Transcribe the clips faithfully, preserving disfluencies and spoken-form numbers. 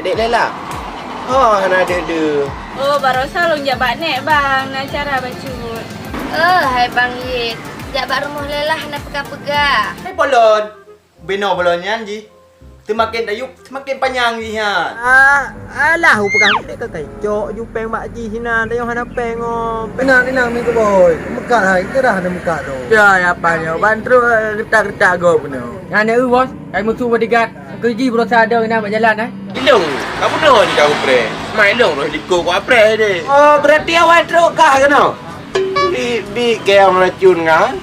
Dek Lela. Oh, hana deuh-deuh. Oh, barosa lôn jak bak nek, Bang. Na acara bacut. Oh, hai Bang Yit. Jak bak rumoh Lela hana peugah-peugah. Hai Bolon. Binoe Bolon nyan jih. Seumaken tayue, seumaken panyang jih nyan. Ah, alah, upeugah dek ka kacok ju péng bak jih sinan. Tanyoe hana péng, oh. Inang, inang, mi keuboh. Meukat hai, keurah hana meukat tu. Ya, ya, apa nyoe? Ban trok, eh, geutak-geutak gob nyoe. Nyan, eh, bos. Kai musu bodyguard. Keuji berusaha ada inang bak jalan, eh. Ilong, ka bunoe jih ka upreh. Ma ilong roh liko ku apreh deh. Oh, berarti awai trok kah keunoe? Bi, bi keong racun kan?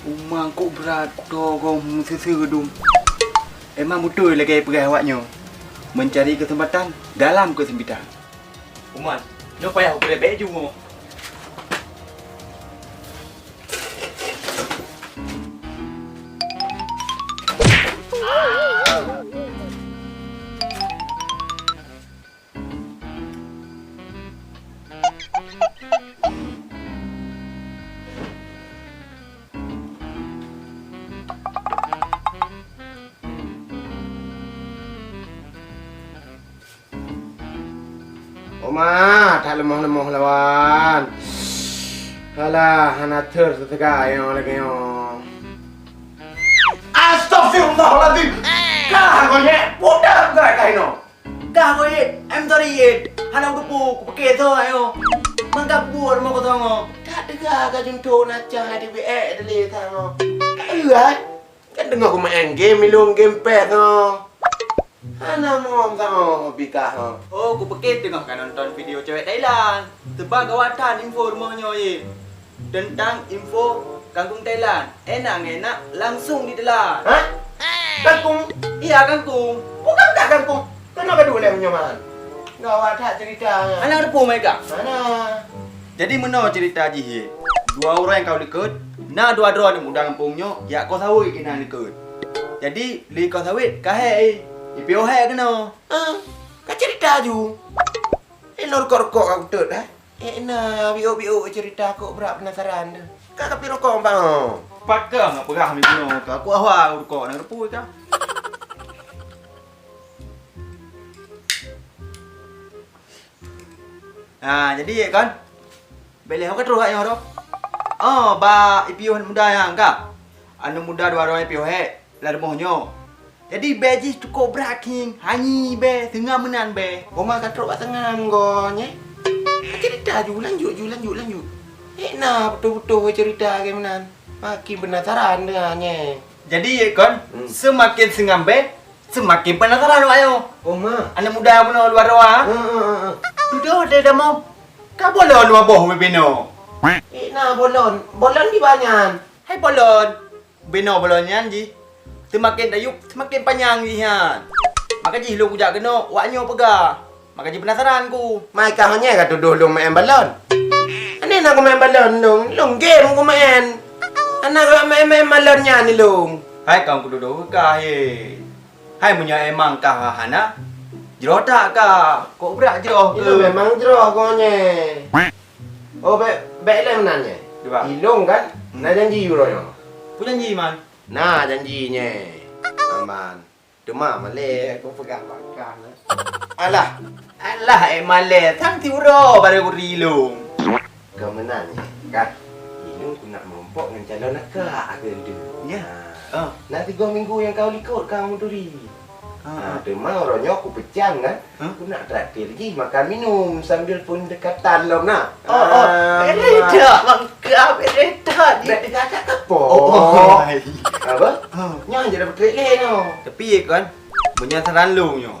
Uma kok brat, kuto gob meuseuseue dum. Emang beutôi lagèe peugah awak nyoe, mencari kesempatan dalam kesempitan. Uma, nyoe payah ubri bèk ju. Oma, that leumoh-leumoh lawan. Alah, hana theur teuga nyoe lagèe nyoe. Astagfirullahalazim. Kah konyèk, putar gak kah inoe. Kah konyèk, I'm sorry, Yit. Hana kuteupeu, kupiké soe ayoe. Mangka kubuet rumoh kosong nyoe. That teuga ka junto na cah di B E deh lé tangoh. Ka eu ai. Kan teungoh kumeu'en game ilong, game pes nyoe. Hana muom tangoh hobi kah nyoe. Oh, kupeuké teungoh ka nonton video cewek Thailand. Teuba gawat that info rumoh nyoe, Yit. Teuntang info kangkung Thailand. Enak-enak langsung ditelan. Hah? Kangkung? Iya, kangkung. Bukan kah kangkung? Keunoe ka duek lé meunyoe man. Gawat that cerita nyan. Hana teupeu mereka? Hana. Jadi meunoe cerita jih, Yit. Dua ureueng ka likot, na dua droe aneuk muda gampông nyoe jak koh sawét inan likot. Jadi lé koh sawét ka hék, eh. Ipiôh hék keunoe. Ah, ka cerita ju. Eh, lôn rukok-rukok ka kutot, eh. Eh, na biôk-biôk cerita kok brat penasaran tu. Ka kapi rukok bang. Pat ka ngak peugah mi bunoe ka. Aku ahwa rukok na teupeu ka. Ha, jadi, ya kan? Bèk lé ho ka troh kat nyoe tu. Oh, bak ipiôh aneuk muda nyang ka. Aneuk muda dua droe ipiôh hék lam rumoh nyoe. Jadi bèk jih cukôp brat khieng, hanyi bèk, seungab meunan bèk. Oma ka trok bak seungab goe nyan. Cerita ju lanjut, ju lanjut, lanjut. Hek na beutôi-beutôi cerita lagèe meunan. Makin penasaran deh nyan. Jadi, ya kan, hmm, seumaken seungab bèk, seumaken penasaran awak nyoe. Oh, ma. Aneuk muda bunoe luwa roe. Heeh, heeh, heeh. Dudoe deh damoe. Ka bolon dua boh ubé binoe. Eh, na bolon. Bolon di ba nyan? Hai bolon. Binoe bolon nyan jih. Seumaken dayueb, seumaken panyang jih nyan. Maka jih lôn kujak keunoe, awak nyoe peugah. Maka jih penasaran ku. Mai kah nyoe ka tudoh lôn meu'en balon. Aneh na kumeu'en balon lôn, lôn game kumeu'en. Hana kumeu'en balon nyan lôn. Hai kah kutudoh kah, he. Hai meunyoe emang kah hana, jroh that kah. Kok brat jroh keu? Memang jroh kok nyoe. Oh, bèk, bèk lé meunan nyoe. Ilôn kan? Hmm. Na janji uroe nyoe. Peue janji, Man? Na janji nyoe. Aman. Teuma malèe, aku peugah bak kah na. Alah, alah, eh, malèe, sang siuroe baru kuri ilôn. Keu meunan nyoe, kah? Ilôn keuneuk meurumpok ngon calon akak, keu nyan. Ah. Na sigoe minggu nyang ka likot ka meuturi. Ah. Ah, teuma uroe nyoe kupeucang kan. Hah? Keuneuk traktir jih makan minum sambil pendekatan lom na. Oh, oh. Ah, beda, Bang Kah, beda. Beda tak apa. Oh, oh. Apa? Hah. Nyan je dah beutreuk lé nyoe. Tapi, ya kan, meunyoe saran lôn nyoe.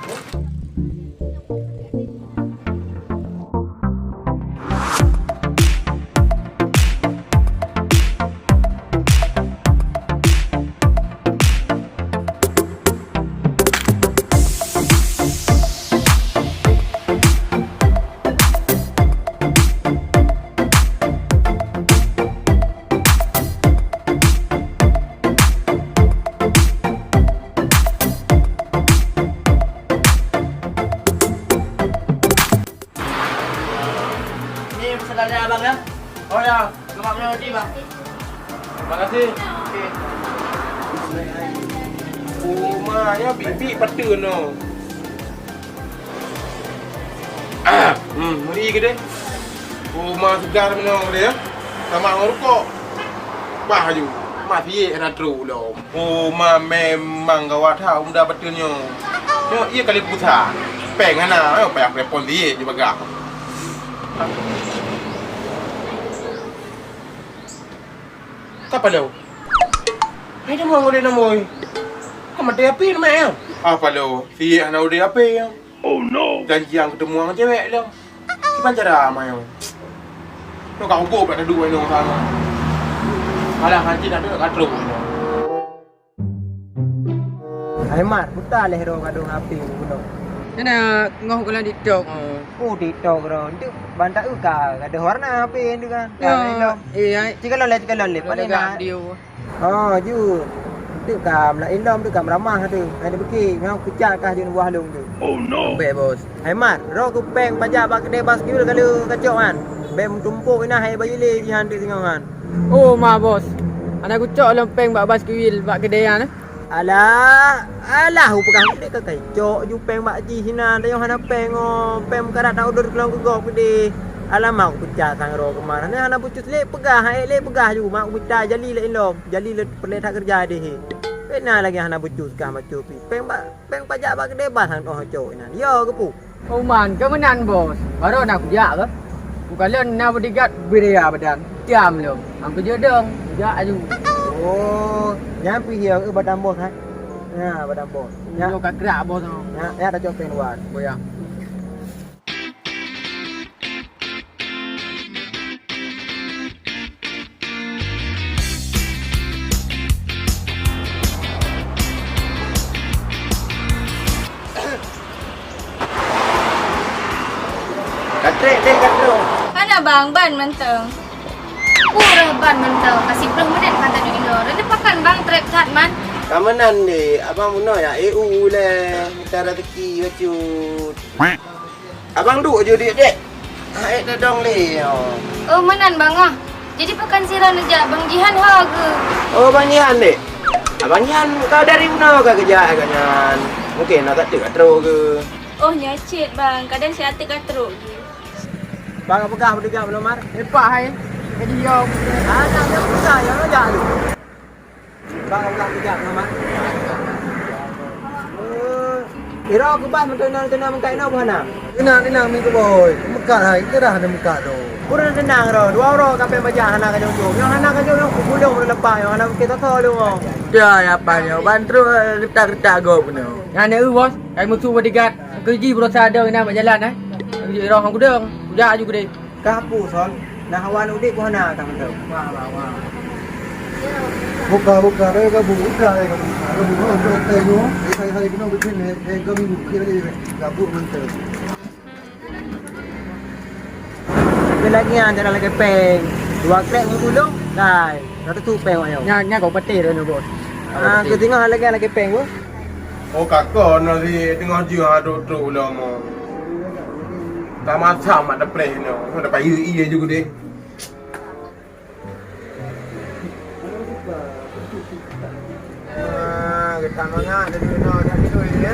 Ni pesanan dari abang ya. Oh ya, selamat menikmati bang. Terima kasih. Okey. Oh ma, ya bibi pateu no. Ah, hmm, meri ke deh. Oh ma segar meno deh ya. Sama ngon rukok. Bah aju. Masih ada tru lom. Oh ma memang gawat ha muda betul nyo. Nyo iya kali pusat. Peng hana, eh, payah telepon dia je bagah. Siapa lo? Hai, teuma udép nang boy. Kau maté api nama ya? Apa lo? Si hana udép api ya? Oh no. Janji yang ketemu sama cewek lo. Kiban cara ma nyoe? Nyoe ka hubok bak teudua nyoe sama. Malah hanci nak teuka trok nyoe. Hai Mat, buta leh droe gadôh H P bunoe. Nyan na ngoh goh lam TikTok. Oh, TikTok droe. Enteuk ban taeu ka gadôh warna H P enteuk kan. Ya, eh, ai. Cikalon leh, cikalon leh. Paléng na. Oh, jeuet. Teuk ka meulaén lom, teuk ka meuramah teuk. Hai, teubiet, nyoe kucat kah jeuet buah lôn teuk. Oh no. Bèk, Bos. Hai Mat, droe keu péng pajak bak keudè bas kiyul ka lheueh kacok nyan. Bèk meutumpôk inan hai bayeue lé jihan teuk singoh nyan. Oh, ma, Bos. Hana kucok lom péng bak bas kiyul bak keudè nyan. Alah, alah, upeugah udép ka kacok ju péng bak jih inan, tanyoe hana péng oh. Péng meukarat na udép keulong keu gob keudeh. Alah, ma kupeugah sang droe keuman. Hana, hana bucus lé peugah, hai lé peugah ju, ma kupeugah jali lé lom. Jali lé peureulèe that keureuja deh. Pena lagèe hana bucus kah maco pih. Péng ba, péng pajak bak keudè bas han oh cok inan. Yo, geupeu. Oh man, keu meunan, Bos. Baroe na kujak keuh. Kukalon na bodyguard bri ya badan. Tiam lom. Ang kujak dong, kujak aju. Oh, nyan pih ya, eh, badan bos, hai. Ya, badan bos. Ya. Nyoe ka krak bos. Ya, ya, tacok péng luar. Boya. Ka trép deh, ka trép. Hana bang, ban mantong. Ureueng ban mantong, ka siplôh menit ka taduek inoe. Reuneupakan bang trép that man. Ka meunan deh, abang bunoe ya, eh, u lé, mita rezeki bacut. Abang duek ju, Dek, Dek. Hai, tadong lé, oh. Oh, meunan, Bang, ah. Jadi, pakon sira neujak Bang Jihan ho keuh? Oh, Bang Jihan, Dek. Abang Jihan, kau dari meunoe ka geujak agak nyan? Mungkin na ka teuk ka trok keuh. Oh, nyoe cit, Bang. Kadang si até ka trok keuh. Bang, peugah beudeugah meunomor. Leupah, hai. Jadi, yo. Ah, tak ada peugah, ya, jak lu. Bang, ulah kejap, Muhammad. Eh, Ira keubah meuteunang-teunang meukat inoe buhana. Tenang, tenang, Mi Kuboy. Meukat hai, keurah ada meukat tu. Kurang tenang, Ro. Dua uroe ka pèng bajak hana ka jok-jok. Nyang hana ka jok, nyang pulong udah lepas, nyang hana mungkin toto lu. Ya, ya, apa nyo? Ban trok, eh, retak-retak gob nyo. Nyan eu, Bos. Kai musu bodyguard. Keuji berusaha ada ina bak jalan, eh. Keuji roh kudong. Kujak aju gede. Ka hapus, Hon. Nah, wan udép pun hana ka mantong. Wah, wah, wah. Buka, buka, raya gabu, buka, raya gabu. Gabu, oh, buka, raya gabu. Eh, saya, saya kena bikin, eh, eh, gabu, bikin lagi, eh, gabu mantong. Tapi lagi yang jalan lagi peng. Dua krek mengulung, kai. Satu tu peng, ayo. Nya, nya kau petir, Bos. Ah, kau tengok lagi, lagi peng, Bos. Oh, ka kon lagèe teungoh jeuet trok-trok ulama. Ka masa mat dapreh nyoe, dapat ié-ié ju gudeh. Ah, geutanyoe nyan, jadi keunoe dak beutôi, ya.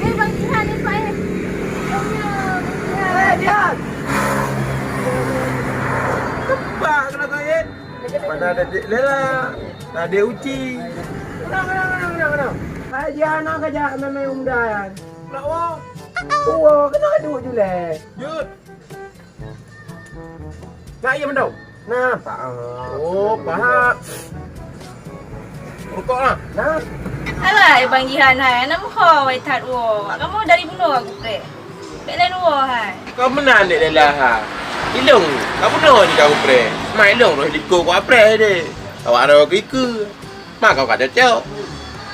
Eh, Bang Jihan, ni, Pak, eh. Eh, Jihan. Cepat kena kait. Pada ada dek lela, ada uci. Kenang, kenang, kenang, kenang, kenang. Hai, Jihan, nak kejak memang umdan. Nak wo? Wo, kena duit julai. Jut. Nak iya mendong? Nah, Pak. Oh, paham. Rukok lah. Nah. Alah, Bang Jihan hai, aneuk muho wai that wo. Kamoe dari bunoe ka kupreh. Bèk lé nuwoe hai. Kau meunan dek lelah ha. Ilong, kau bunoe jih ka kupreh. Mai ilong roh likot kau apreh deh. Awak roh keu ikeue. Ma kau ka cocok.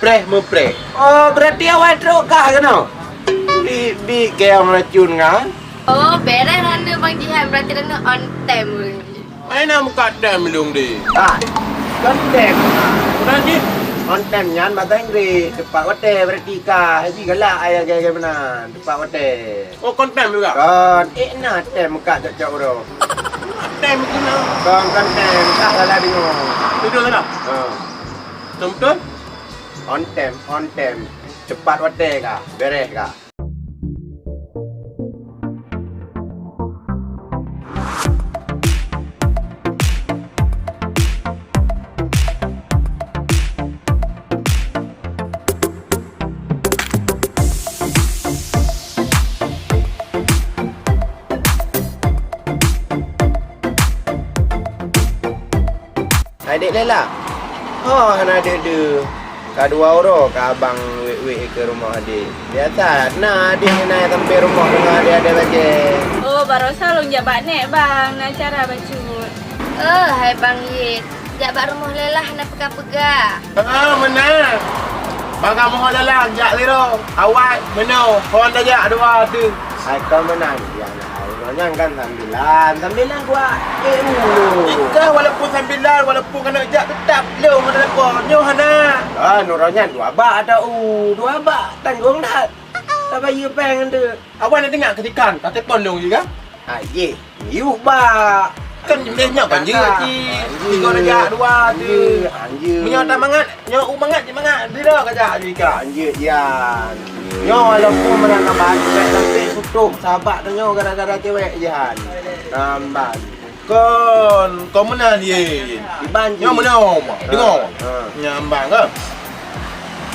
Preh meupreh. Oh, berarti awai trok kah keunoe? Bi, bi keong racun ngan? Oh, beres hana Bang Jihan, berarti hana on time. Ai na muka tem ilong deh. Ah, kon tem. Udah jih. On time nyan bahasa Inggris. Tepat watèe berarti ka. Haji galak ayah gaya-gaya meunan. Tepat watèe. Oh, kon tem juga? Kon. Eh, na tem muka cocok uroe. Tem kena. Kon, kon tem. Kah salah dengar. Betul tak? Ha. Betul-betul? On time, on time. Tepat watèe ka. Beres ka. Adék Lela? Oh, hana deuh-deuh. Ka dua uroe ka abang wék-wék keu rumoh adék. Biasa na adék na sampai rumoh deungon adék-adék bajée. Oh, barosa lôn jak bak nèk bang, na acara bacut. Oh, hai Bang Yit, jak bak rumoh Lela na peugah-peugah. Ah, meunan. Bang kamoe Lela jak sidroe. Awai, meunoe, phon tajak dua tu. Hai kau meunan, ya. Uroe nyan kan sambilan, sambilan kuat. Eh, ulu. Ikah walaupun sambilan, walaupun keuneuk jak, teutap lôn ada telepon. Nyoe hana. Ah, uroe nyan dua bak ada u, dua bak tanggong that. Tabayeue péng tu. Awak nak dengar keutikan, ka telepon lôn juga. Ah, ye. Yuk bak. Kan jih nyoe kan jeuet cit. Tiga raja dua tu. Anjir. Meunyoe tak mangat, nyoe u mangat, cit mangat. Dira ka jak jih ka. Anjir, Jan. Nyoe walaupun meunan abang, tapi tutup sahabat tu nyoe gara-gara cewek, Jan. Nambat. Kon, kon meunan ye. Iban nyoe meunan, Mak. Dengar. Ha. Nyambang ke?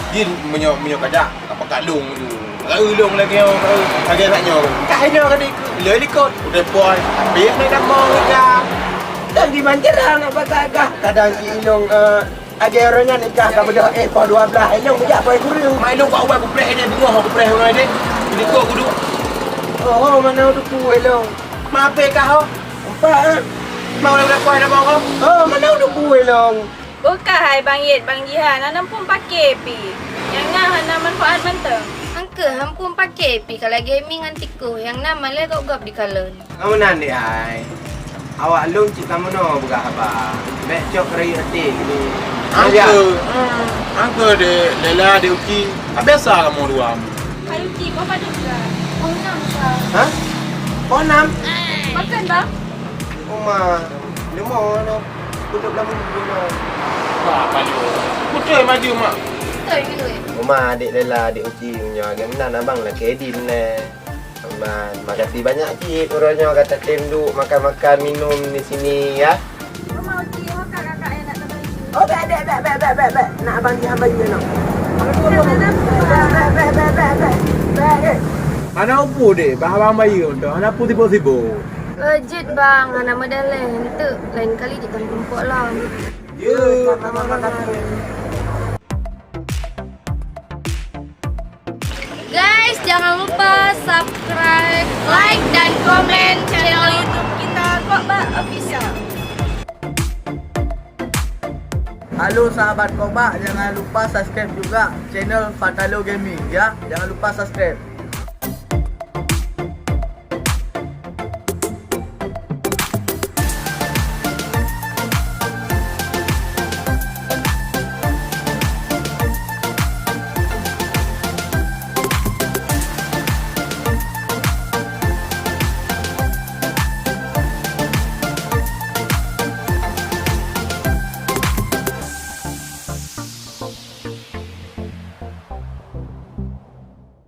Jin meunyoe, meunyoe kajak, ka pakat lông tu. Ka eu lông lagèe nyoe, ka eu lagèe that nyoe. Ka hai nyoe ka di, le likot. Udah poi, habis naik nama ka. Dan di Banjarang nak pakat kah? Kadang si Ilong, eh, lagèe orang nyan nikah ka beudôh, eh, poh dua belas, Ilong bijak poi kureueng. Mai Ilong ka ubat kupreh dia, bungoh kupreh orang dia. Di likot kudu. Oh, oh, mana udah pu Ilong? Mape kah, oh? Empat, eh? Mau udah poi nama kau? Oh, mana udah pu Ilong? Boh ka hai Bang Yet, Bang Jihan, hana muphom paké pih. Nyang na hana manfaat mantong. Angkeuh, hana muphom paké pih ka lagèe mi ngon tikuh, nyang na malèe gob-gob dikalon. Ka meunan deh ai. Awak lôn cit ka meunoe peugah haba. Bèk cok keurayeuk até geuh. Angkeuh, hmm, angkeuh deh, Lela deh Uci. Ka biasa kamoe dua. Hai Uci, kau padum ka? Poh enam ka. Hah? Poh enam? Makan, Bang. Uma, leumo noh. Kutôb lam buku noh. Wah, palu. Beutôi maju, Mak. Beutôi, beutôi. Uma, adik Lela, adik Uci, meunyoe lagèe meunan abang lakèe idin lé. Aman. Makasih banyak cit, uroe nyoe gata tem duek makan-makan minum di sini, ya. Uma, Uci, ho ka kakak eh nak tabagi. Oh, bèk, bèk, bèk. Nak abang Jihan bagi noh. Bèk, bèk, bèk. Hana upu deh, bah abang bayeue mantong. Hana upu sibok-sibok. Eh, jeuet bang, hana meudaleh. Enteuk lain kali jeuet tan kumpok lom. Jeuet, hana meudaleh. Guys, jangan lupa subscribe, like, dan komen channel YouTube kita, Kokbak Official. Halo sahabat Kokbak, jangan lupa subscribe juga channel Fatalo Gaming ya. Jangan lupa subscribe.